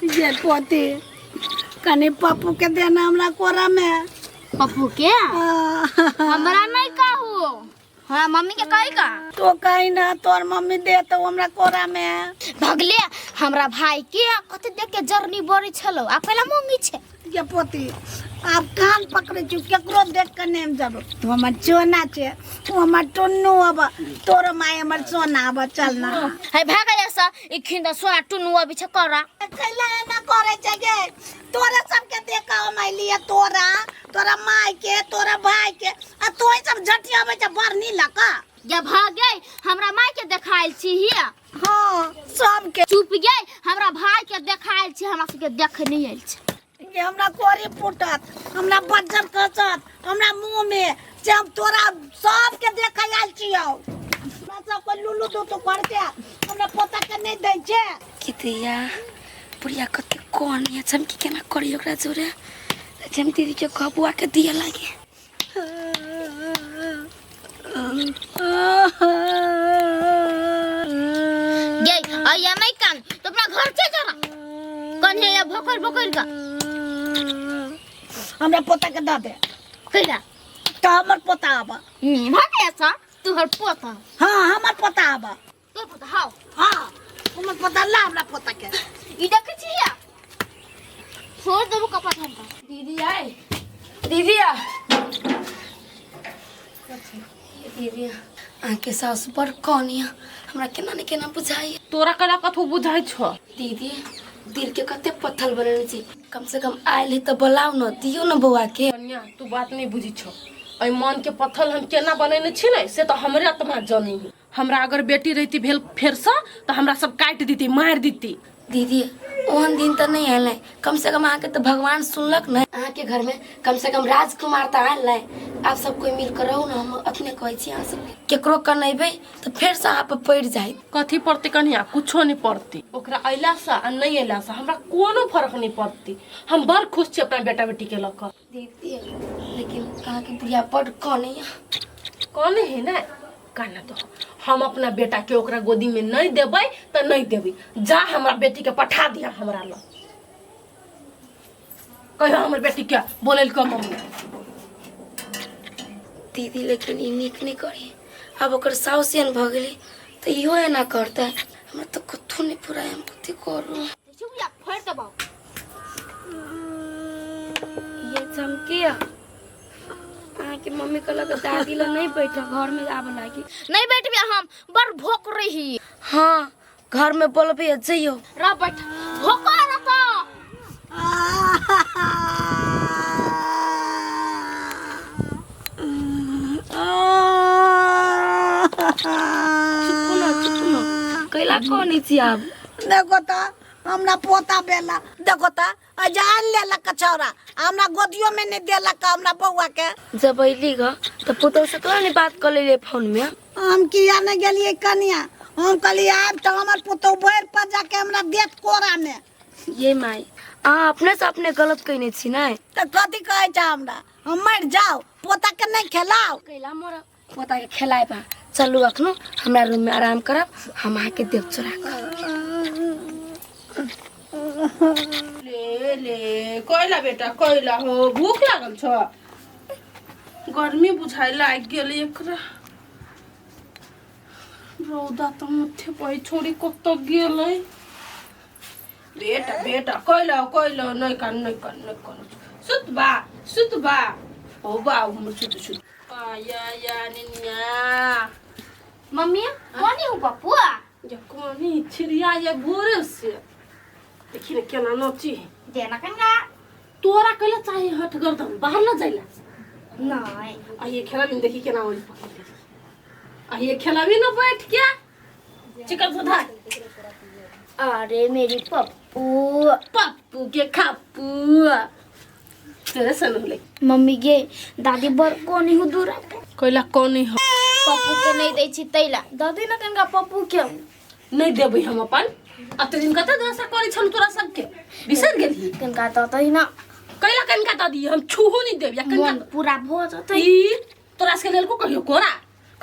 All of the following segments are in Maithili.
जे पोती कनि पप्पू के देना हमरा कोरा में। पप्पू के? हमरा नहीं कहू, हमरा मम्मी के कही का। तो कही ना, तोर मम्मी दे तो हमरा कोरा में। भगले हमरा भाई के कते देख के जरनी बड़ी छलो आ पहला मंगी छे। ये पोती आप कान पकड़े छु, केकरो देख के नेम जब तू हमर सोना छे, तू हमर टुन्नू अब, तोर माय हमर सोना अब, चल ना। है भागा जैसा ई खिंदा सोना टुन्नू अभी छे करा। कैला एना करे छे गे? तोरा सबके देख के हम अइलिए, तोरा तोरा माय के तोरा भाई के, आ तोय सब झटियाबै छे बरनी लका। या भागे हमरा माय के देखाइल छी हिया। हाँ सबके। चुप गे, हमरा भाई के देखाइल छी, हमरा सबके देख नहीं आइल छे। ये हमरा कोरी फूटत, हमरा बज्जर खसत हमरा मुंह में, से हम तोरा सबके देखे आयल छियौ। हमरा सबके लुलु दुतु करते हमरा पोता के नहीं दै छे। की दैया बुढ़िया कते कोन या चमकी केना करी ओकरा जोरे हम दीदी के कहबुआ के दिया लागे। गे अइया नहीं कान तो अपना घर से जरा कन्हे या भोकर भोकर का हमरा पोता के दऽ दे। कैला? तो हमर पोता आबा। नी भागे सा तुहर पोता। हाँ हमर पोता आबा। तोर पोता? हाँ हाँ हमर पोता ला हमरा पोता के। ई देख छिया छोड़ देबो कपड़ा हम। दीदी आए, दीदी आ। दीदी अहाँके सासु बड़ कौन यऽ, हमरा केना ने केना बुझाइए। तोरा केना कथू बुझाइ छौ? दीदी दिल के कते पत्थर बनेने छी, कम से कम आयल है तऽ बोलाउ न, दियौ न बौआ के। कन्या तू बात नहीं बुझी छौ, एहि मन के पत्थर हम केना बनेने छी ने से तऽ हमरे आत्मा जानी। हमरा अगर बेटी रहती भेल फेरसँ तऽ हमरा सब काटि देती मारि देती। दीदी ओहन दिन तऽ नहीं आयल है, कम से कम अहाँके तऽ भगवान सुनलक ने, अहाँके घर में कम से कम राजकुमार तऽ आयल ने। आप सब कोई मिल कर रहू ने, हम अपने कहै छी अहाँ सबके केकरो कनेबै तऽ फेरसँ अहाँ पर पड़ि जायत। कथी पड़तै कन्या? कुछो नहीं पड़तै। ओकरा अयलासँ आ नहीं अयलासँ हमरा कोनो फर्क नहीं पड़तै। हम बड़ खुश छी अपना बेटा बेटी के लऽ कऽ। दीदी लेकिन अहाँके बुढ़िया बड़ कनैया। कने है ने? काना तो हम अपना बेटा के ओकरा गोदी में नहीं देबै तऽ नहीं देबै। जा हमरा बेटी के पठा दिया हमरा लग, कहियो हमर बेटी के बोलै के मम्मी। दीदी लेकिन ई नीक नहीं करी, आब ओकर साउस एहन भऽ गेलै तऽ इहो एना करतै, हमरा तऽ कथू नहीं फुराय, हम कथी करू? चुप फोड़ देबो। ये चमकिया अहाँके मम्मी कहलक दादी लग नहीं बैठ, घर में आबऽ लागी। नहीं बैठबे हम, बड़ भोक रही। हाँ घर में बोलबे जइयो। रह बैठ भोका रहता। चुप न, चुप न, कैला कनै छी आब? देखो तऽ हमरा पोता बेला, देखो तऽ अजान लेलक कचौरा, हमरा गोदियो में नहीं देलक हमरा बौआ के। जब अयली ग तऽ पुतोह से तोरा नहीं बात कर लेलियै फोन में? हम किया नहीं गेलियै कनिया, हम कहलियै आब तऽ हमर पुतोह भरि पर जाके हमरा देत कोरा में। ये माई अहाँ अपने से अपने गलत कयने छी ने। तऽ कथी कहै छै हमरा? हम मरि जाउ पोता के नहीं खेलाउ? कैला मरब, पोता के खेलायब अहाँ। चलू अखनो हमरा रूम में आराम करब, हम अहाँके देब चोरा कऽ। ले ले कोइला बेटा कोइला हो, भूख लागल छौ? गर्मी बुझाइ लागि गेल एकरा। रौदा तऽ माथे पर छोड़ी कतऽ गेलै। बेटा बेटा कोइला कोइला नहीं कान नहीं कान नहीं कान, सुत बा सुत बा हो बा हमर सुत सुत आया या निनिया। मम्मी कोनी हूँ पप्पुआ? ये कोनी छिड़िया ये भोरे से देखी ने केना नची है। देना कन्या तोरा कैला चाहे हट गर्दन बाहर न जाइला। नहीं आ ये खेला भी देखी केना ओली पकड़ ले। आ ये खेला भी न बैठ के चिकन सुधा। अरे मेरी पप्पू पप्पू के खप्पू तेरे सन होले। मम्मी गे दादी बर कोनी हूँ दूर कैला कोनी हो? पप्पू के नहीं दै छी तैला दादी न कनका पप्पू के नहीं देबै हम अपन। अते दिन कते दशा करै छल तोरा सबके बिसरि गेलही? कनका तऽ तही ना। कैला कनका दऽ दी? हम छूहो नहीं देब या कनका मन पूरा भऽ जेतै। ई तोरा सबके लेल को कहियो कोरा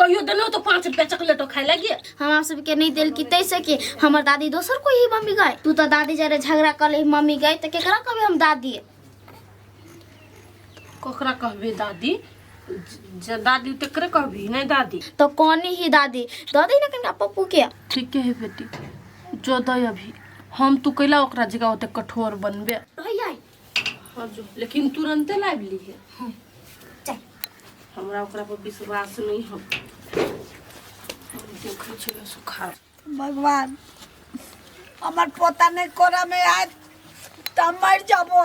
कहियो देनो तो 5 रुपया चॉकलेटो खाए लगी। हमरा सबके नहीं देल की तैसे कि हमर दादी दोसर कोई ही मम्मी गए। तू तो दादी जरे झगड़ा कर ले मम्मी गए तो केकरा कहबे हम दादी? ककरा कहबे दादी? जे दादी तेकरे कहबी नहीं दादी। तो कौन ही दादी? दादी ना कनका पप्पू के। ठीक है बेटी, जो दे अभी हम तू कैला ओकरा जगह ओते कठोर बनबे। भैया हाँ जो, लेकिन तुरंते लाइव ली है। हाँ चल, हमरा ओकरा पर विश्वास नहीं हो। देखै छै सुखा। भगवान हमर पोता नहीं कोरा में आए तो हम मर जाबो,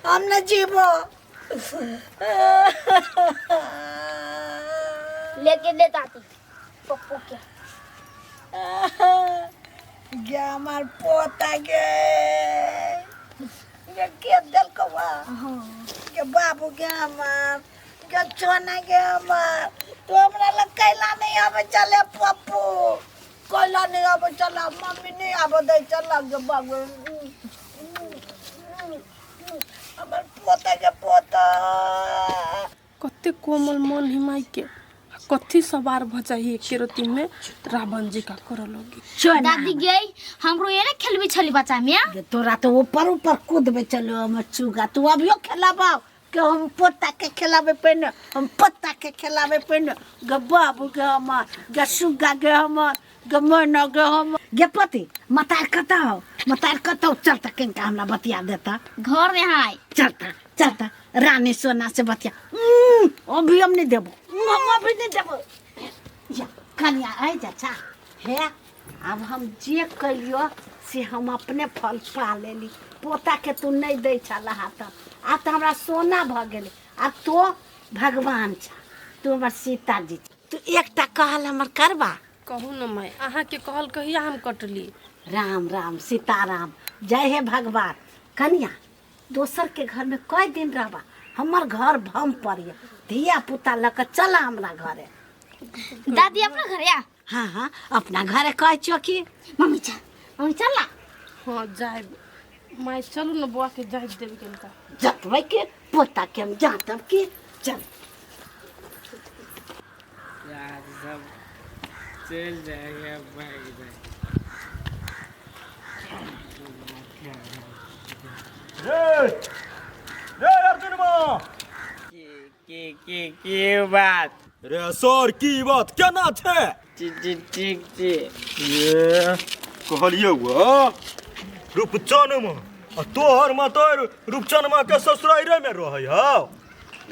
हम न जीबो। लेके दे दादी पप्पू के। गे हमार पोता गे, गे के दिल कवा गे बाबू गे हमार गे चोना गे हमार। तो हमरा लग कैला नहीं आवे चले पप्पू, कैला नहीं आवे चला, मम्मी नहीं आवे दे चला गे बाबू। हमार पोता के पोता कते कोमल मन ही माई के कथी सवार भ जाई एक रति में रावण जी का कर लगी। दादी गई हमरो ये ना खेलबी छली बच्चा में। तोरा तो ऊपर ऊपर कूदबे चलो हम चुगा, तू अभियो खेलाबा के हम पोता के खेलाबे पेन, हम पोता के खेलाबे पेन। गे बाबू गे हमार गे सुगा गे हमार गे मैना गे हमार गे पति मतार कतौ हो, मतार कतौ चलता किनका हमरा बतिया देता घर में हाय। चलता चलता रानी सोना से बतिया। अभी हम नहीं देबो, हम अभी नहीं देबो। या कन्या आई जा चा हे, अब हम जे कलियो से हम अपने फल पा लेली। पोता के तू नहीं दै छला हाथ, आब तो हमरा सोना भ गेलै। आब तो भगवान छा, तू हमर सीता जी। तू एकटा कहल हमर करबा? कहू न माय, अहाँ के कहल कहिया हम कटली। राम राम सीताराम, जय हे भगवान। कन्या दोसर के घर में कई दिन रहबा, हमर घर भम पड़िए, धिया पुता लऽ कऽ चला हमरा घरे। दादी अपना घरे आ? हाँ हाँ अपना घरे कहै छियो कि। मम्मी चल, मम्मी चल ना। हाँ जायब माय, चलू न बौआ के जाय देबी कनका। जतबै के पोता के हम जातब के चल। यार सब चल जाएगा भाग जाए। रे रे अर्जुनमा की की की की बात? रे सर की बात केना छै? ठीक ठीक छी। ये कहलियौ रूपचनमा आ तोहर मातर रूपचनमा के ससुराइरे में रहै हौ।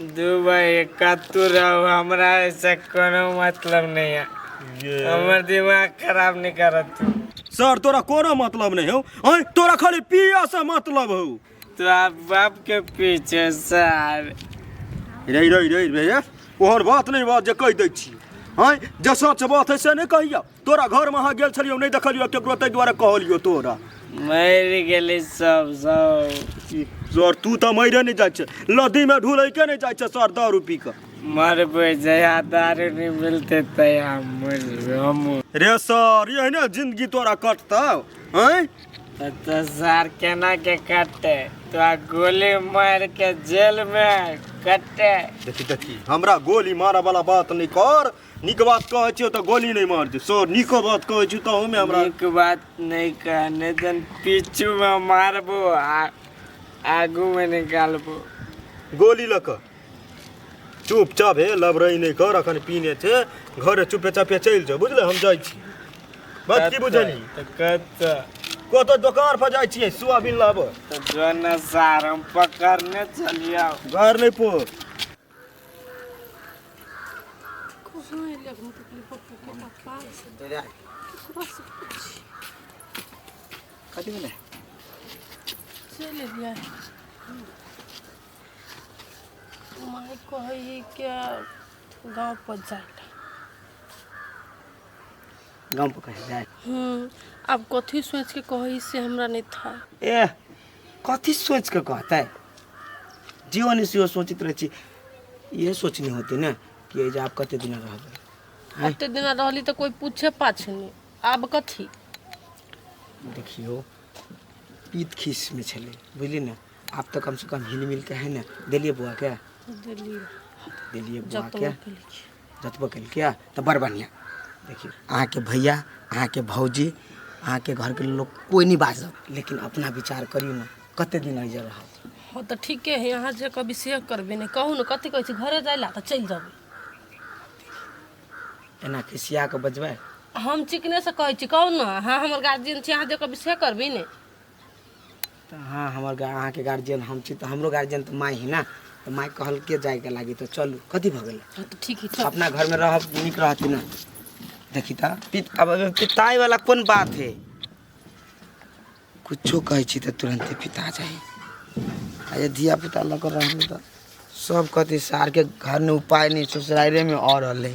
दुबई कतू रहो, हमरा ऐसा कोनो मतलब नहीं है। हमर दिमाग खराब नहीं करत तू। सर तोरा कोनो मतलब नहीं हौ, ऐ तोरा खाली पिया से मतलब हौ। तो आप बाप के पीछे सर। रे रे रे रे ओहन बात नहीं बात जे कहि दै छी। हैं जे सच बात है से नहीं कहिया। तोरा घर में अहाँ गेल छलियौ नहीं देखलियौ केकरो, ताहि दुआरे कहलियौ तोरा। मरि गेलै सब सब। सर तू तऽ मरिए नहीं जाइ छै, नदी में ढुलै के नहीं जाइ छै सर दारू पी कऽ। मरबै जहिया दारू नहीं मिलते तहिया मरबै हम। रे सर एहने जिंदगी तोरा कटतौ? हैं तो सर केना के कटते? तो गोली मार के जेल में कटते। देखी देखी हमरा गोली मारे वाला बात नहीं कर, नीक बात कहै छियौ तऽ गोली नहीं मार दे सर। नीको बात कहै छियौ तऽ ओहिमे हमरा नीक बात नहीं कह, नहीं तन पीछू में मारबो आगू में निकालबो गोली लऽ कऽ। चुपचाप हे लबरई नहीं कर, अखन पीने छै घरे चुपे चापे चलि जाओ बुझले। हम जाइ छी बात की बुझली? तऽ कतऽ कतऽ दोकान पर जाइ छियै सोयाबीन लाबऽ। तऽ जो न सार हम पकड़ने चलियौ। घर नहीं पो। कहाँ एलै हम तऽ पप्पू के पापा केकरा से पूछी? कथी भेलै? चलि एलियै। माय कहै के गाँव पर जाय ला। गाँव पर कहीं जाए? अब कथी सोच के कहै से हमरा नहीं था। ए कथी सोच के कहतै? जीवन से सोचित रहै छी, इहे सोचनी होती ने कि एहि जे आब कते दिन रहबै। कते दिन रहली तऽ कोई पूछे पाछे नहीं, आब कथी? देखियो पीत खीस में छलै बुझली ने, आब तऽ कम से कम हिल मिल के है ने देलियै बौआ के। देलियै। देलियै बौआके। जतबो केलकै। जतबो केलकै तऽ बड़ बढ़िआँ। देखियौ, अहाँके भैया, अहाँके भौजी, अहाँके घरके लोक कोइ नहि बाजत, लेकिन अपना विचार करियौ ने, कते दिन एहिजे रहब। हँ तऽ ठीके है, अहाँ जे कहबै से करबै ने। कहू ने, कथी कहै छी? घरे जाइ ला तऽ चलि जेबै। एना खिसिया कऽ बजबै? हम चिकने से कहै छी, कहू ने, अहाँ हमर गार्जियन छी, अहाँ जे कहबै से करबै ने। तऽ अहाँ हमर, अहाँके गार्जियन हम छी, तऽ हमरो गार्जियन तऽ माय है ने। तऽ माय कहलकै जाइके लागी तऽ चलू, कथी भऽ गेलै? हँ तऽ ठीक है, चल। अपना घरमे रहब नीक रहती ने। देखी तऽ अब एहिमे पिताई वाला कोन बात है? कुछो कहै छी तऽ तुरन्ते पिता जाइ। आ जे धिया पुता लऽ कऽ रहबै तऽ सब कहतै सारके घरमे उपाय नहि, ससुराइरेमे और रहलै।